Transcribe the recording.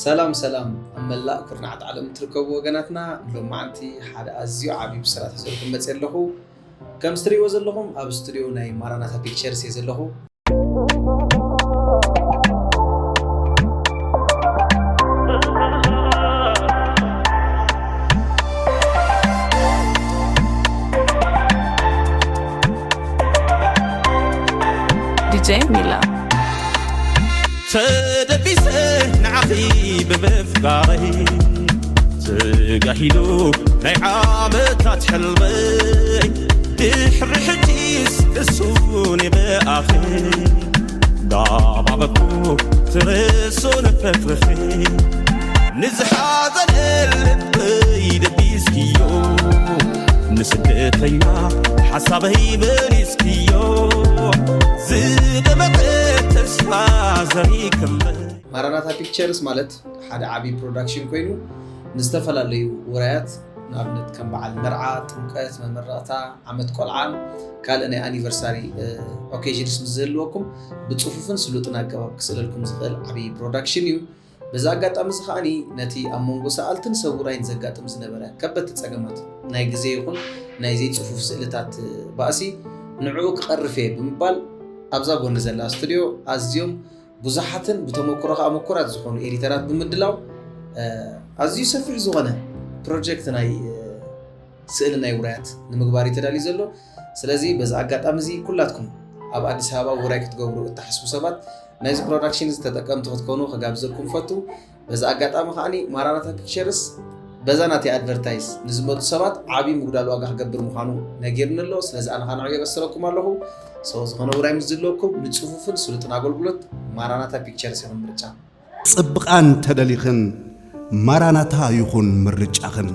ሰላም ሰላም ኣብ መላእ ኩርናዓት ዓለም እትርከቡ ወገናትና፣ ሎማዓንቲ ሓደ ኣዝዩ ዓብዪ ብስራት ሒዘልኩም መፅእ ኣለኹ። ከም እትሪእዎ ዘለኹም ኣብ ስቱዲዮ ናይ ማራናታ ፒክቸርስ እየ ዘለኹ። ዲጄ ሚላ ተደቢሰ ንዓኺ ብምፍቃረይ ተጋሂዱ ናይ ዓመታት ሕልመይ ድሕሪ ሕጂስ ክሱን ብኣኺ ዳባበኩ ትርሱን ፈትርኺ ንዝሓዘነ ልበይ ደቢስክዮ ንስደተኛ ሓሳበይ መሊስክዮ ዝደመቐ ተስፋ ዘሪክለይ ማራናታ ፒክቸርስ ማለት ሓደ ዓብዪ ፕሮዳክሽን ኮይኑ ንዝተፈላለዩ ውራያት ንኣብነት ከም በዓል መርዓ፣ ጥምቀት፣ መመረቕታ፣ ዓመት ቆልዓን ካልእ ናይ ኣኒቨርሳሪ ኦኬዥንስ ምስ ዝህልወኩም ብፅፉፍን ስሉጥን ኣገባብ ክስእለልኩም ዝኽእል ዓብዪ ፕሮዳክሽን እዩ። በዚ ኣጋጣሚ እዚ ከዓኒ ነቲ ኣብ መንጎ ሰኣልትን ሰብ ውራይን ዘጋጥም ዝነበረ ከበድቲ ፀገማት ናይ ግዜ ይኹን ናይ ዘይፅፉፍ ስእልታት ባእሲ ንዕኡ ክቐርፍ እየ ብምባል ኣብዛ ጎኒ ዘላ ስቱድዮ ኣዝዮም ብዙሓትን ብተመክሮ ከዓ ምኩራት ዝኾኑ ኤዲተራት ብምድላው ኣዝዩ ሰፊሕ ዝኾነ ፕሮጀክት ናይ ስእሊ ናይ ውራያት ንምግባር እዩ ተዳልዩ ዘሎ። ስለዚ በዚ ኣጋጣሚ እዚ ኩላትኩም ኣብ ኣዲስ ኣበባ ውራይ ክትገብሩ እትሓስቡ ሰባት ናይዚ ፕሮዳክሽን እዚ ተጠቀምቲ ክትኮኑ ክጋብዘኩም ፈቱ። በዚ ኣጋጣሚ ከዓኒ ማራናታ ፒክቸርስ በዛ ናተይ ኣድቨርታይዝ ንዝመፁ ሰባት ዓብዪ ምጉዳል ዋጋ ክገብር ምዃኑ ነጊርኒ ኣሎ። ስለዚ ኣነ ከዓ ንዑ የበስረኩም ኣለኹ። ሰው ዝኾነ ውራይ ምስ ዝህልወኩም ንፅፉፍን ስሉጥን ኣገልግሎት ማራናታ ፒክቸርስ ይኹን ምርጫ። ጽብቓን ተደሊኽን ማራናታ ይኹን ምርጫኽን።